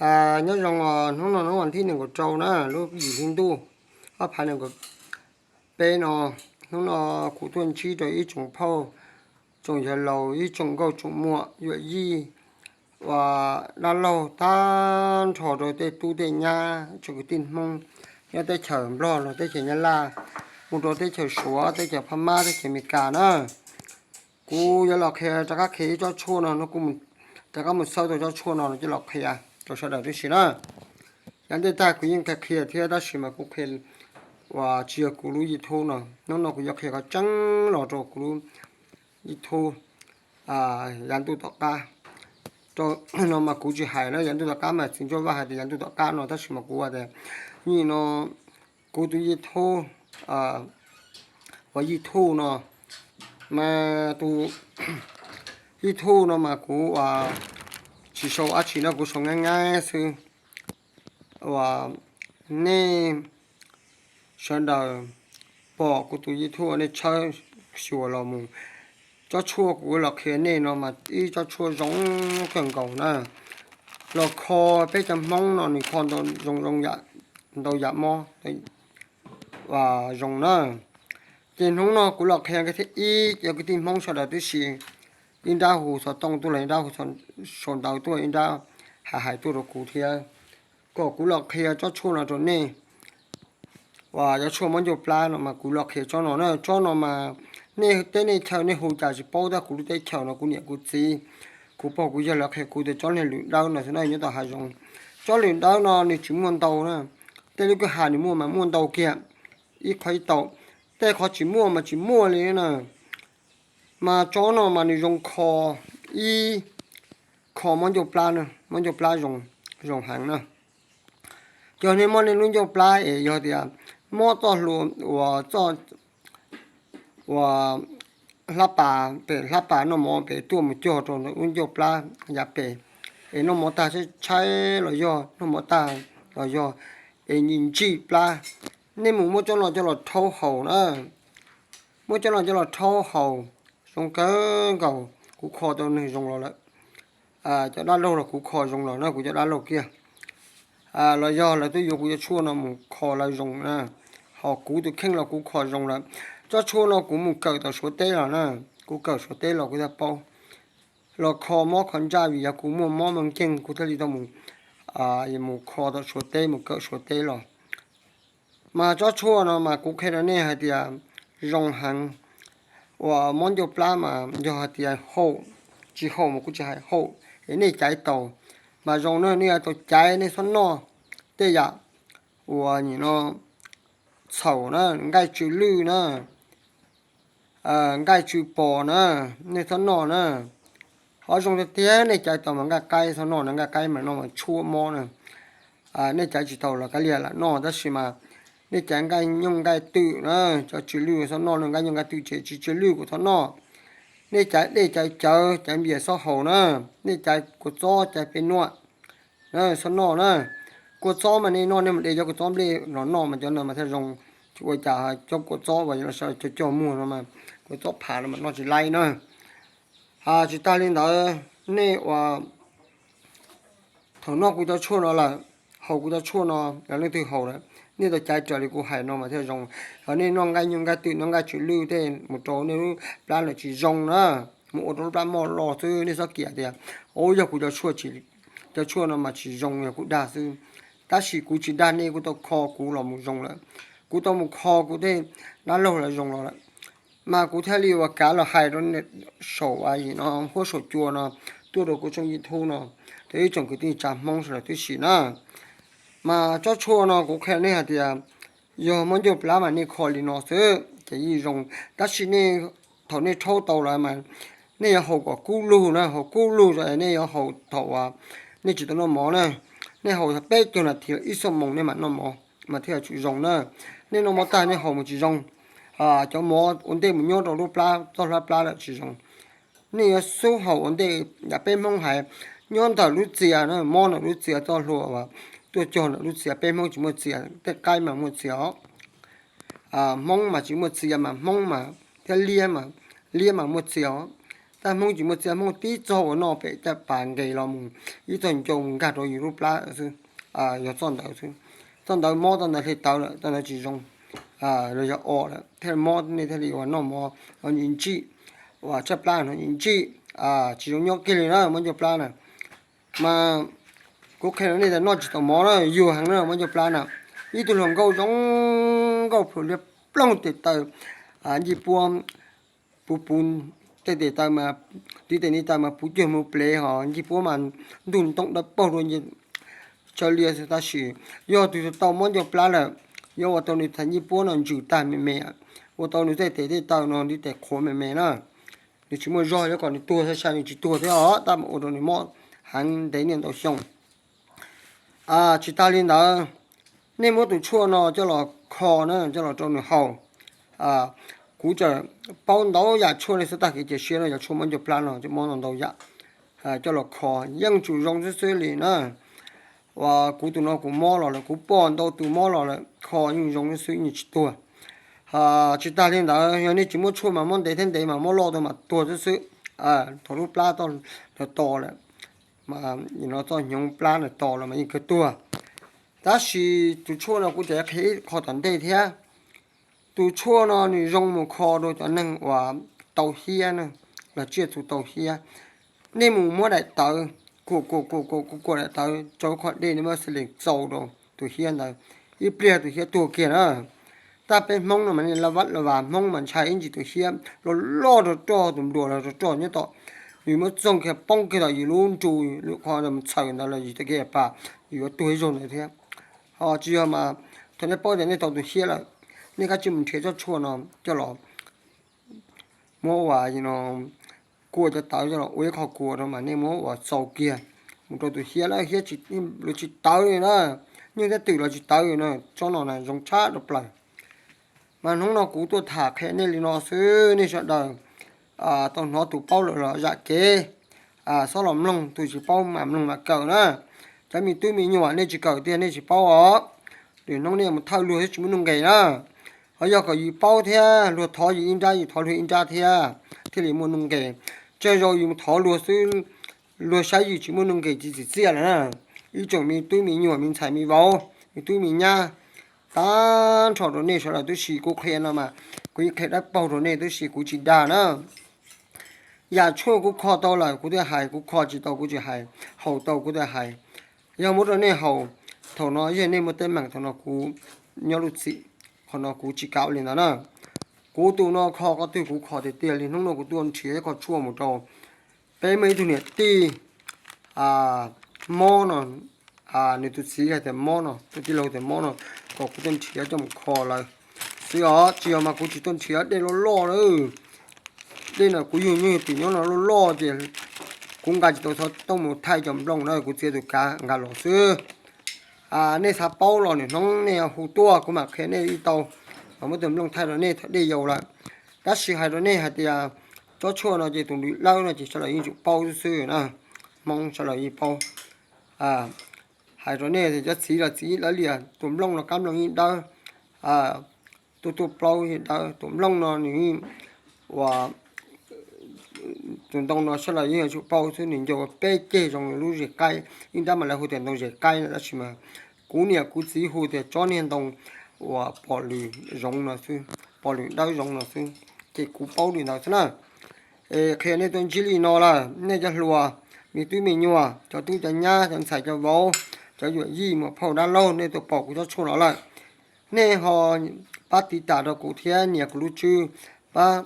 Nyob zoo os, hnub no hnub vas thib nees nkaum rau na, lub yim hli ntuj ob phav nees nkaum peb no, hnub no kuv tuaj ntsib rau ib tsoom phauj, tsoom yawg laus, ib tsoom nkauj tsoom muam, yuam yij, uas dab laug tag nrho rau tej tub tej nyab, tsoom kwv tij Hmoob nyob teb chaws Nplog los teb chaws Nyab Laj, mus rau teb chaws Suav, teb chaws Phab Mab, teb chaws Amelikas na. Kuv yuav los qhia rov qab qhia ib tsob tshuaj no, no kuv rov qab mus xawb tau tsob tshuaj no no coj los qhia rau sawv daws tib si na. Yav ntej tag kuv yeej qhia qhia thiab tab sis mas kuv qhia uas tsis yog kuv lub YouTube no, hnub no kuv yuav qhia qhov tseeb los rau kuv lub YouTube yav ntuj tom qab. Rau no mas kuv tsis hais na, yav ntuj tom qab mas txiv Ntsuab Vaj hais tias yav ntuj tom qab no tab sis mas kuv hais tias nim no kuv tus YouTube, uas YouTube no mas tus YouTube no mas kuv uas tsis sau dab tsi no, kuv sau nyaib nyaib xwb. Uas nej sawv daws pom kuv tus YouTube nej tshawb xyuas los mus. Tsob tshuaj kuv los qhia nej no mas ib tsob tshuaj zoo kawg nkaus na. Los kho peb cov Hmoob no nws kho zoo zoo, ntau yam mob uas zoo na. Ces hnub no kuv los qhia thiab ib, cov kwv tij Hmoob sawv daws tib si, ib nrab hu xov tooj tuaj los ib nrab hu sau ntawv tuaj, ib nrab hais hais tuaj rau kuv thiab, kom kuv los qhia tsob tshuaj no rau nej. Uas cov tshuaj mob ncauj plab no mas kuv los qhia tsob no na, tsob no mas nej teb nej chaw nej hu cas tsis paub, tab kuv lub teb chaws no kuv niam kuv txiv, kuv pog kuv yawg lawv qhia kuv tias tsob niag lwm dawb no xwb na, nyob tau hav zoov. Tsob lwm dawb no nws tsis muaj ntau na, tej lub kwj ha nws muaj mas muaj ntau kiag, ib qho ib tau, tej qhov tsis muaj mas tsis muaj li na. Mas tsob no mas nws zoo kho, ib, kho mob ncauj plab, mob ncauj plab zoo heev na. Yog nej mob nej lub ncauj plab es yog tias mob txoj hlua uas txoj uas hlab pas, pem hlab pas noj mov pem tuaj mus cog rau lub ncauj plab yav pem, es noj mov tag tshaib tshaib los yog noj mov tag los yog es ntsij ntsij plab, nej mus muab tsob no coj los rhaub haus na. Muab tsob no coj los rhaub haus zoo kawg nkaus, kuv kho tau neeg zoo los lawm. Cov dab laug los kuv kho zoo los na, kuv cov dab laug kiag los yog lawv twb yuav kuv cov tshuaj no mus kho lawv zoo na. Ho kuv tus kheej los kuv kho zoo lawm. Tsob tshuaj no kuv mus kawm tom Suav teb los na, kuv kawm Suav teb los kuv thiaj paub. Los kho mob kho ntsaj vim yog kuv muaj mob muaj nkeeg kuv thiaj li tau mus, mus kho tom Suav teb, mus kawm Suav teb los. Mas tsob tshuaj no mas kuv qhia rau nej hais tias zoo heev. Uas mob ncauj plab mas yog hais tias haus, tsis haus mas kuv tsis hais, haus es nej caiv taus mas zoo na, nej yuav tau caiv, nej txhob noj tej yam uas nim no txhaum na, nqaij tsw lwj na, nqaij tsw pos na, nej txhob noj na. Ho zoo tiag tiag nej caiv tau mas nqaij qaib txhob noj na, nqaij qaib mas noj mas tshuab mob na. Nej caiv tsis tau los kav liam lam noj, tab sis mas nej caiv nqaij nyooj nqaij twm na, cov tsw lwj txhob noj na, nqaij nyooj nqaij twm ces tsis tsw lwj kuj txhob noj. Nej caiv dej caiv cawv caiv npias txhob haus na, nej caiv kua txob caiv peb nuaj txhob noj na. Kua txob mas nej noj nej mus de cov kua txob nplej los noj mas cov no mas thiaj zoo. Tsis ua cas cov kua txob uas cov cog muag no mas, kua txob phav no mas noj tsis laib na. Tsis tag li ntawd, nej uas thaum noj kuv cov tshuaj no lawm, haus kuv cov tshuaj no, yog leej twg haus lawm, nej tau caiv raws li kuv hais no mas thiaj zoo. Yog nej noj nqaij nyooj nqaij twm, noj nqaij tsw lwj tej mus rau nej lub plab lawm tsis zoo na, mus ua rau lub plab moj loj xwb. Nej txhob kiam tias, u, yog kuv cov tshuaj, cov tshuaj no mas tsis zoo, yog kuv dag xwb. Tab sis kuv tsis dag nej, kuv tau kho kuv los mus zoo lawm, kuv tau mus kho kuv tej dab laug lawv zoo los lawm. Mas kuv thiaj li uas kav los hais rau saum no huab saum cua no, tuaj rau kuv tshooj YouTube no, rau ib tsoom kwv tij tsa Hmoob sawv daws tib si na. Mas tsob tshuaj no kuv qhia nej hais tias yog mob ncauj plab mas nej kho li no xwb ces yeej zoo. Tab sis nej, thaum nej rhaub tau lawm mas nej yuav haus kom kub lug na, haus kub lug es nej yuav haus thaum uas nej tsis tau noj mov na. Nej haus peb caug nas this los ib xuab moos nej mam noj mov mas thiaj tsis zoo na. Nej noj mov tag nej haus mus tsis zoo, cov mov ua ntej mus nyob rau lub plab, txoj hlab plab lawm tsis zoo. Nej yuav xub haus ua ntej, yam peb Hmoob hais, nyob ntawm lub txias na, mob ntawm lub txias, txoj hlua uas tuaj cog ntawm lub txias, peb Hmoob tsis muaj txias, tej qaib mas muaj txias os. Hmoob mas tsis muaj txias mas Hmoob mas thiab liab mas, liab mas muaj txias os. Tab Hmoob tsis muaj txiaj Hmoob tib txog uas noj pem caj pas nqes los mus ib txog ncau mus nkag rau yus lub plab xwb, yog txoj ntawd xwb. Txoj ntawd mob, txoj ntawd hle tawv lawm, txoj ntawd tsis zoo, los yog o lawm thiaj mob, nej thiaj li uas noj mov no ntsim ntsim, uas tshaib plab no ntsim ntsim, tsis zoo nyob kiag li na mob ncauj plab na. Mas kuv qhia rau nej tias noj tsis tau mov na yuag heev na mob ncauj plab na. Ib tug hluas nkauj zoo nkauj plhus liab ploog tes taw, ncej puab puv puv, tej tes taw mas, tiv tes ntiv taw mas puv cuag mus plev ho ncej puab mas ntug ntoo dawb paug dua nce tsawv lias xwb. Tab sis yog tus tau mob ncauj plab lawm, yuav ua tau nws txhais ncej puab no ntsws tag me me, ua tau nws tej tes tej taw no ntiv tes qhuav me me na. Nws tsis muaj zog, yuav kom nws tuag sai sai nws tsis tuag thiab os, tab mas ua rau nws mob heev ntev niaj ntau xyoo. Tsis tas li ntawd, nej muab tus tshuaj no coj los kho na, coj los rau nws haus. Kuv tseem paub ntau yam tshuaj, nej txhob tag kev cia siab no, yog tshuaj mob ncauj plab no coj mob ntau ntau yam, coj los kho yeej tsum zoo xwb xwb li na. Uas kuv tus no kuv mob los lawm, kuv pom ntau tus mob los lawm kho yeej zoo xwb xwb yeej tsis tuag. Tsis tas li ntawd, yog nej tsis muab tshuaj mas mob ntev thiab ntev mas mob loj tuaj mas tuag xwb xwb. Thaum lub plab toj lawm, to lawm, mas no txoj hnyuv plab lawm to los mas yeej kawg tuag. Tab sis tus tshuaj no kuv tseem qhia ib qho tom ntej thiab. Tus tshuaj no nws zoo mus kho rau cov neeg uas tau hiab na, los tsiaj txhu tau hiab. Nej mus muab daim tawv kuam kuam kuam kuam kuam daim tawv rau qhov dej, nej muab xi lees txaus rau tus hiab ntawd, ib pliag tus hiab tuag kiag na. Tab peb Hmoob no mas nej laj vaj laj vam, Hmoob mas ntshai ib ntsis tus hiab loj loj rog rog, tus npluas los rog rog nyob tom, yus muab txoog kiag poob kiag tom yus lub nru, lub qhov mus txhaws ntawd los yus tau kiag pas, yus yuav tuag ib zaug ntawd thiab. Ho tsis yog mas thaum nej paub tias nej tau tus hiab lawm, nej kav tsij mus nrhiav tsob tshuaj no coj los muab ua no kua cov tawv coj los ua ib qho kua rau mas nej muab ua txaus kiag mus rau tus hiab lawm, hiab tsis, luag tsis tawv li na, nyuj thiab twm los tsis tawv li na. Tsob no na zoo tshaj rau plaws. Mas hnub no kuv tuaj tham qhia nej li no xwb, nej sawv daws tau hnov tus paub lawm los zam kev, xob los mloog, tus tsis paub mam mloog mam kawm na. Cov me tub me nyuam nej tsis kawm tiag nej tsis paub os. Lwm hnub nej mus thawj luag thiab tsis muaj nuj nqes na. Ho yog kom yus paub thiab luag thov yus ib nrab, yus thov luag ib nrab thiab thiaj li muaj nuj nqes. Tsawg zaus yus mus thov luag xwb, luag saib yus tsis muaj nuj nqes tsis txim txiaj lawm na. Ib tsoom me tub me nyuam, me ntxhais me vauv, me tub me nyab, tag nrho rau nej sawv daws tib si, kuv qhia no mas kuv yeej qhia dawb paug rau nej tib si, kuv tsis dag na. Yam tshuaj kuv kho tau lawm kuv thiaj hais, kuv kho tsis tau kuv tsis hais, haus tau kuv thiaj hais. Yog muab rau nej haus, thaum no yog nej muaj teeb meem, thaum no kuv nyob lub txim, qhov no kuv tsis kam li ntawd na. Kuv tus no kho qhov twg kuv kho tiag tiag li. Hnub no kuv tuaj nrhiav ib qho tshuaj mus rau peb muaj ib tug niam tij mob no, nws tus txiv hais tias mob no, tus tij laug tias mob no, kom kuv tuaj nrhiav coj mus kho lawm xwb os. Tsis yog mas kuv tsis tuaj nrhiav dej loj loj lawm. Dej no kuv yug nyuj yug twm nyob no loj loj ces kuv nqa tsis tau xov tooj mus thaij cov nplooj na, kuv txiav tus kav nqa los xwb. Nej xav paub los nws hnub nej hu tuaj kuv mam qhia nej ib tau, mam muab tus nplooj thaij rau nej thaum dej yau lawm. Tab sis hais rau nej hais tias tsob tshuaj no ces tus nws dawb no ces sawv daws yeej tsum paub xwb xwb na, Hmoob sawv daws yeej paub. Hais rau nej tias cov txiv los txiv lawv lias, tus nplooj los kab nplooj yeej dawb, tuaj tuaj plaub yeej dawb. Tus nplooj no nws ua tus ntoo no sawv daws yeej yuav tsum paub xwb, nws ncau peb ceg zoo li lub zes qaib, ib nrab mas lawv hu tias ntoo zes qaib no, tab sis mas kuv niam kuv txiv hu tias tsob niag ntoo uas pom lwm zoov no xwb, pom lwm dawb zoov no xwb, ces kuv paub li ntawd xwb na. Es qhia nej tuaj ntsib li no lawm, nej cov hluas, me tub me nyuam, cov tub cov nyab, cov ntxhais cov vauv, cov yuam yij muam phauj dab laug, nej tuaj pom kuv tsob tshuaj no lawm, nej ho pab tiv tas rau kuv thiab nias kuv lub tswb, pab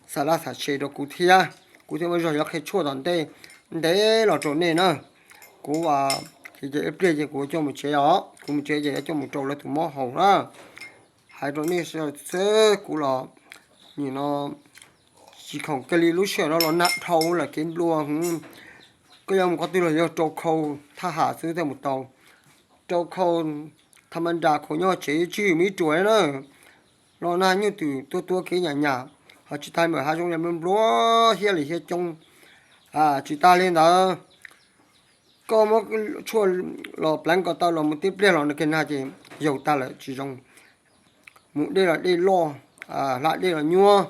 xa laj xa se rau kuv thiab, kuv thiaj muaj zog yuav qhia tshuaj tom ntej ntev los rau nej na. Kuv ces ib pliag ces kuv coj mus tsev os, kuv mus tsev ces yuav coj mus rau lawv tus mob haus na. Hais rau nej xwb, kuv los nim no tsis khoom kiag li, lub sij hawm no los nag dhau lawm kev nplua hwv. Koj yuav mus qhov twg los yog rau khau thaj ham xwb thiaj mus tau. Rau khau tham ma nra khau nyob tsev tswj me ib ruam na. Los nag nyuj twm tuaj tuaj kev nyam nyam, ho tsis tas mam hav zoov nplua nplua hiab li hiab coob. Tsis tas li ntawd, koj muab tshuaj los pleev ko taw los mus tib pliag los nag kiag nag ces yaug tag lawm tsis zoo. Mus dej los dej loj, hla dej los nyuaj,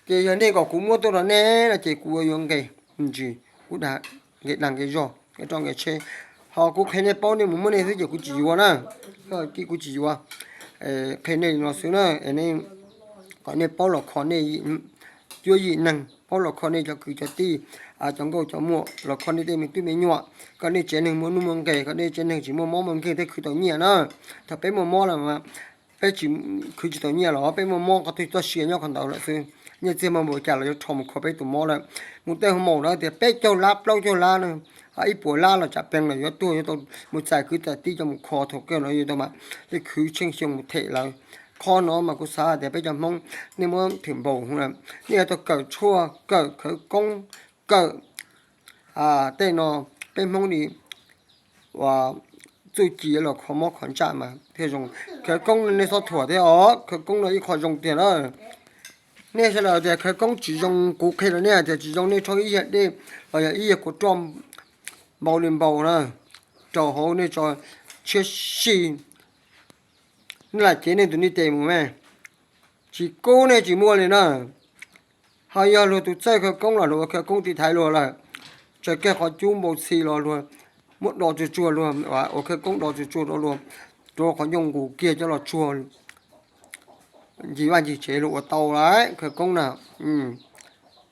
Ces yog nej kom kuv muab tuaj rau nej no ces kuv yuav nqes ntsis, kuv nqes dag nqes zog, nqes roj nqes tsheb. Ho kuv qhia nej paub nej mus muab nej xwb ces kuv tsis yuav na, kuv tsis yuav. Qhia nej li no xwb na, kom nej paub los kho nej cuab yim neeg, paub los kho nej cov kwv cov tij, cov nkauj cov muam, los kho nej tej me tub me nyuam, kom nej tsev neeg muaj nuj muaj nqes, kom nej tsev neeg tsis muaj mob muaj nkeeg thiab khwv tau nyiaj na. Thaum peb muaj mob lawm mas peb tsis khwv tsis tau nyiaj los peb muaj mob qhov twg txoj sia nyob qhov ntawd lawm xwb. Nyiaj txiag muaj npaum cas los yuav rho mus kho peb tus mob lawm. Mus tej hoo maum na tias peb caug lab plaub caug lab na, ib puas lab los tsam peev los yuav tuag yuav tau mus txais kwv txais tij coj mus kho thaum kawg los yuav tau mas tej khwv tsheej xyoo mus them lawv. Qhov no mas kuv xav tias peb cov Hmoob nej muab thwm npaum hov na, nej yuav tau kawm tshuaj kawm khawv koob, kawm tej no, peb Hmoob li uas txuj ci los kho mob kho ntsaj mas thiaj zoo. Khawv koob no nej txhob thuam thiab os, khawv koob no ib qho zoo tiag na. Nej sawv daws tias khawv koob tsis zoo, kuv qhia rau nej tias tsis zoo nej rho ib yam dej los yog ib yam kua roj npau li npau na rau hauv nej tso tshiab sij, nej lam cev nej tus ntiv tes mus me, tsis kub nej tsis muaj li na. Ho yog luag tus txawj khawv koob los luag ua khawv koob tiv thaiv luag lawm, tsawg kiag qhov cub npau txhi los luag muab do tsuag tsuag, luag ua khawv koob do tsuag tsuag rau luag, rau qhov ncauj nqus kiag coj los tsuag ncig vaj ncig tsev luag ua tau lawm khawv koob na.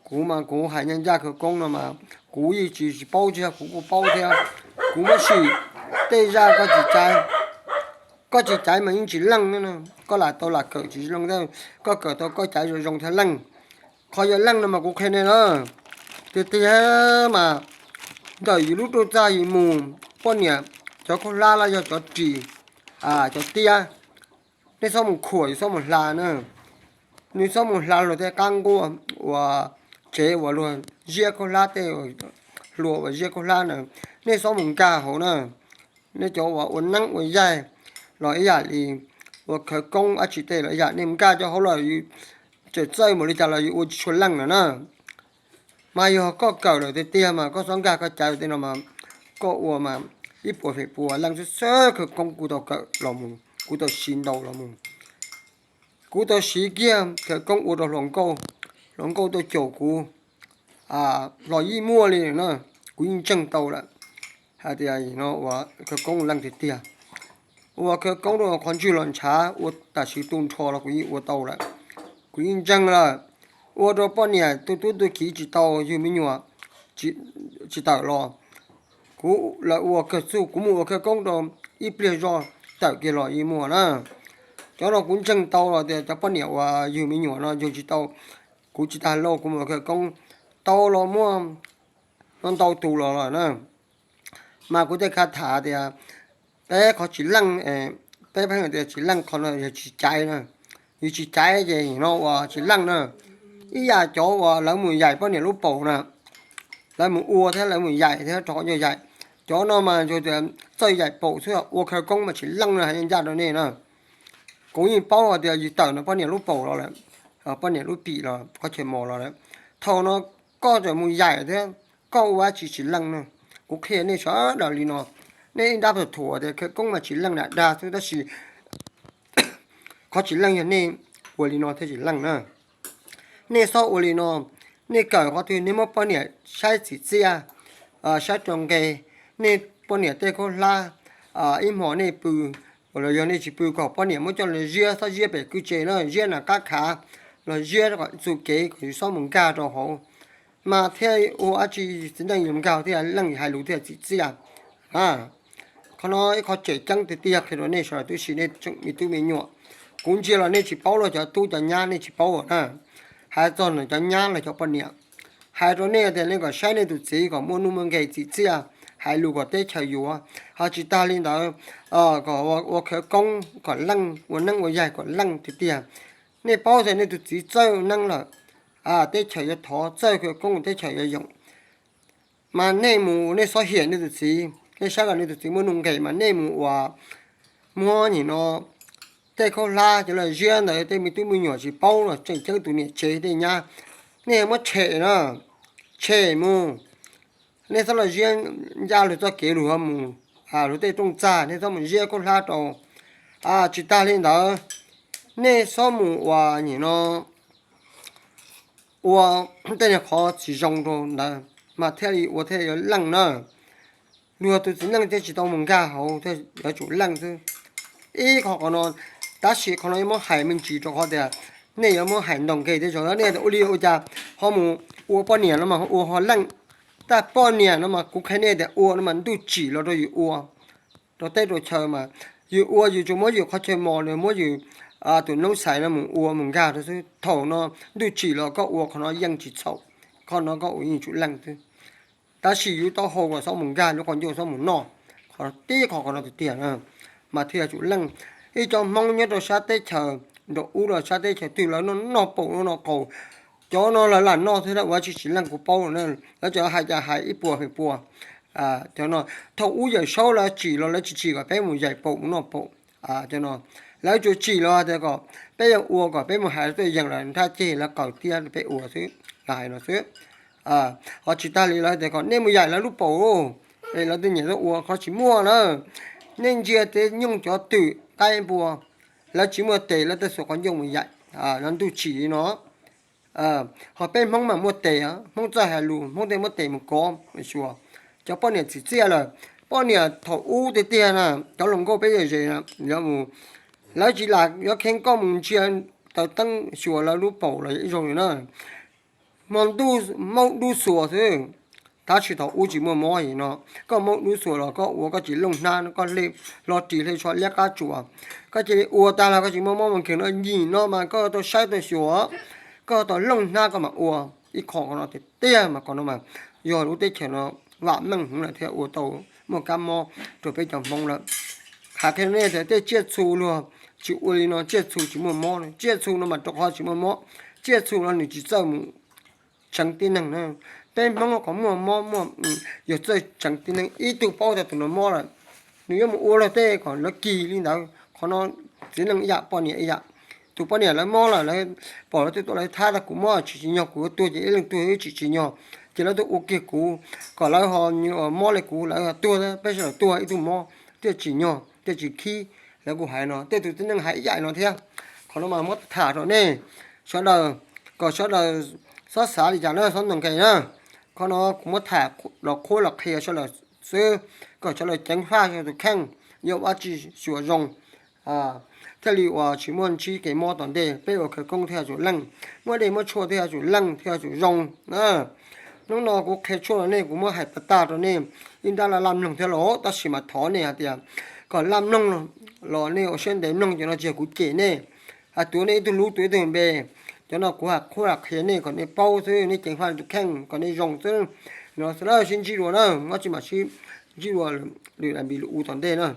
Kuv mas kuv hais ncaj ncaj khawv koob no mas kuv yeej tsis tsis paub thiab, kuv kuj paub thiab. Kuv muab sim tej zaj koj tsis caiv, koj tsis caiv mas yeej tsis leej na. Koj lam tau lam kawm tsis leej thiab, koj kawm tau koj caiv zoo zoo thiaj leej. Qhov yog leej no mas kuv qhia nej na, tiag tiag mas ntawm yus lub rooj txaj yus mus, poj niam cov khaub hlab los yog cov ris, cov tiab, nej txhob mus khuam yus txhob mus hla na. Nws txhob mus hla luag tej qab nquaj uas tsev uas luag ziab khaub hlab tej, hlua uas ziab khaub hlab na, nej txhob mus nkag hauv na. Nej cov uas ua neeb ua yaig los ib yam li ua khawv koob dab tsi tej los ib yam, nej mus nkag cov hauv los yus txawm txawj npaum li cas los yus ua tsis tshua leej lawm na. Mas yog koj kawm lawm tiag tiag mas koj txhob nkag koj caiv tej no mas koj ua mas ib puas feem pua leej xwb xwb. Khawv koob kuv tau kawm los mus, kuv tau siv ntau los mus, kuv tau siv kiag khawv koob ua rau hluas nkauj, hluas nkauj tuaj caum kuv los yeej muaj li na. Kuv yeej ntseeg tau lawm hais tias no ua khawv koob leej tiag tiag. Ua khawv koob rau qhov ntswg los ntshav, ua tam sim tu nrho los kuv yeej ua tau lawm. Kuv yeej ntseeg lawm. Ua rau poj niam tu tub tu kiv tsis tau, yug me nyuam tsis tawm los, kuv lawv ua kawg txuj, kuv mus ua khawv koob rau ib pliag zog tawm kiag los yeej muaj na. Cov no kuv ntseeg tau los tias cov poj niam uas yug me nyuam no yug tsis tau, kuv tsis tas lauj, kuv mus ua khawv koob tau los muaj no ntau tus los lawm na. Mas kuv tej khav tham tias peb qhov tsis leej, peb pheej tias tsis leej qhov no yog tsis caiv na. Yus tsis caiv ces no uas tsis leej na. Ib yam cov uas lawv mus yaim poj niam lub paum na, lawv mus ua thiab lawv mus yaim thiab rau qhov ncauj yaim, cov no mas yog tias txawj yaim paum xwb, ua khawv koob mas tsis leej na, hais ncaj rau nej na. Kuv yeej paub hais tias yus tawm no poj niam lub paum los lawm, poj niam lub pim los qhov chaw mos los lawm. Thaum no koj tseem mus yaim thiab koj ua dab tsi tsis leej na. Kuv qhia nej sawv daws li no, nej ib nrab thuam thuam tias khawv koob mas tsis leej na dag xwb tab sis qhov tsis leej yog nej ua li no thiaj tsis leej na. Nej txhob ua li no, nej kawm qhov twg nej muab poj niam saib txim txiaj, saib rau nqe, nej poj niam tej khaub hlab, ib hmos nej pw los yog nej tsis pw kom poj niam muab coj los ziab, txhob ziab pem kwj tse na, ziab nram qab khav los ziab kom txuj kev kom yus txhob mus nkag rau hauv. Mas thiaj ua dab tsi txiv neej yuav nkag thiaj leej hais lus thiaj txim txiaj. Qhov no ib qho tseem ceeb tiag tiag qhia rau nej sawv daws tub si nej tseem me tub me nyuam. Kuv ntsia los nej tsis paub los cov tub cov nyab nej tsis paub na. Hais txog cov nyab los cov poj niam, hais rau nej tias nej kom saib nej tus txiv kom muaj nuj muaj nqes txim txiaj, hais lus kom teb chaws yuav. Ho tsis tag li ntawd, kom ua khawv koob kom leej, ua neeb ua yaig kom leej tiag tiag. Nej paub tias nej tus txiv txawj neeb lawm, teb chaws yuav thov, txawj khawv koob teb chaws yuav yoom. Mas nej mus nej txhob hiam nej tus txiv, nej saib kom nej tus txiv muaj nuj nqes mas nej mus ua muab nim no tej khaub hlab cov los ziab ntawd tej me tub me nyuam tsis paub los tseem ceeb tus niam tsev tej nyab, nej muab tshem na, tshem mus. Nej txhob los ziab ncaj luag txoj kev luag mus, luag tej rooj txag nej txhob mus ziab khaub hlab rau. Tsis tag li ntawd, nej txhob mus ua nim no ua tej niag qhov tsis zoo rau ntawd mas thiaj li ua thiaj yuav leej na. Luag tus txiv neej thiaj tsis tau mus nkag hauv, thiaj yuav tsum leej xwb. Ib qho qhov no, tab sis qhov no yuav muab hais me ntsis rau qhov tias nej yuav muab hais ntaus nqe tej zaum nej tias ua li ua cas ho mus ua poj niam no mas ua ho leej. Tab poj niam no mas kuv qhia nej tias ua no mas ntuj tsim los rau yus ua rau teb rau chaw mas yus ua yus tsuas muab yus qhov chaw mos los muab yus tus noob xais no mus ua mus nkag rau xwb. Thaum no ntuj tsim los koj ua qhov no yeej tsis txhaum, qhov no koj ua yeej tsum leej xwb. Tab sis yus taub hau kom txhob mus nkag, lub qhov ncauj txhob mus noj, qhov tib qho qhov no tiag tiag na, mas thiaj yuav tsum leej. Ib cov Hmoob nyob rau sab teb chaws nraum ub los sab teb chaws twg lawv noj noj paum noj noj qaus, cov no lawv lam noj thiab lawv ua tsis tsis leej kuv paub na. Lawv tseem hais cas hais ib puas feem pua. Cov no thaum ub Yawm Saub lawv tsim los lawv tsis tsim kom peb mus yaim paum mus noj paum. Cov no lawv tsuas tsim los hais tias kom peb yuav ua kom peb mus hais tuaj yees lawv nrhab ceg lawv qaws tiab peb ua xwb, lawv hais no xwb. Ho tsis tas li lawv tias kom nej mus yaim lawv lub paum, es lawv twb nyiam tuaj ua qhov tsis muaj na. Nej ntsia tej nyoog cov twm qaib npua, lawv tsis muaj tes lawv tej xuas qhov ncauj mus yaim, lawv ntuj tsim li no. Ho peb Hmoob mas muaj tes, Hmoob txawj hais lus Hmoob thiaj muab tes mus kov xyuas. Cov poj niam txim txiaj lawm, poj niam thaum ub tiag tiag na, cov hluas nkauj peb yam ze, lawv tsis lam yuav kheev koj mus ntsia taws teeb xyuas lawv lub paum los yog ib zaug li na. Hmo ntuj maub dub xuas xwb, tab sis thaum ub tsis muaj mob li no. Koj maub dub xuas los koj ua koj tsis looj hnab, koj hle hlo ris hle tsho liab qab tsuas, koj cia li ua tag los koj tsis muaj mob mus nkeeg no, nim no mas koj tau saib tau xyuas, koj tau looj hnab koj mam ua. Ib qho qhov no tiag tiag mas qhov no mas yog lub teb chaws no vam meej heev lawm thiaj ua tau muaj kab mob rau peb cov Hmoob lawm. Hais qhia nej tias tej tsiaj txhu luag tsis ua li no, tsiaj txhu tsis muaj mob, tsiaj txhu no mas rau qhov tsis muaj mob, tsiaj txhu no nws tsis txawj mus tseev tib neeg na. Peb Hmoob qhov muaj mob muaj, yog txawj tseev tib neeg, ib tug paub tias tus no mob lawm, nws yuav mus ua luag tej kom lawv kis li ntawd. Qhov no txiv neej ib yam, poj niam ib yam. Tus poj niam lawv mob lawm, lawv pom lawv twb tuaj lawv thab tas kuv mob tsis tsim nyog, kuv yuav tuag ces ib leeg tuag ib tsis tsim nyog, ces lawv tuaj ua kiag kuv kom lawv ho mob li kuv, lawv ho tuag, peb sawv daws tuag ib tug mob, thiaj tsim nyog thiaj tsis khib. Lawv kuj hais no, tej tus txiv neej hais ib yam no thiab. Qhov no mas muab tham rau nej sawv daws, kom sawv daws txhob xav li cas na, txhob ntaus nqe na. Qhov no kuv muab tham los qhuab los qhia sawv daws xwb, kom sawv daws ceev faj tus kheej, yuav ua tsis xyuas zoo, thiaj li uas tsis muaj ntsib kev mob tom ntej. Peb ua khawv koob thiaj yuav tsum leej, muab dej muab tshuaj thiaj yuav tsum leej thiaj yuav tsum zoo. Hnub no kuv qhia tshuaj rau nej, kuv muab hais pas tag rau nej, ib nrab laj laj mloog thiab los, tab sis mas thov nej hais tias kom laj mloog los nej ua siab ntev mloog, cov no tsis yog kuv cem nej, hais tuav nej ib tug lub tuav ib tug npe. Cov no kuv hais qhuab hais qhia nej kom nej paub xwb, nej ceev faj tus kheej kom nej zoo xwb. No xwb na, sib ntsib dua na, muab tsis mam sib ntsib dua lwm daim video tom ntej na.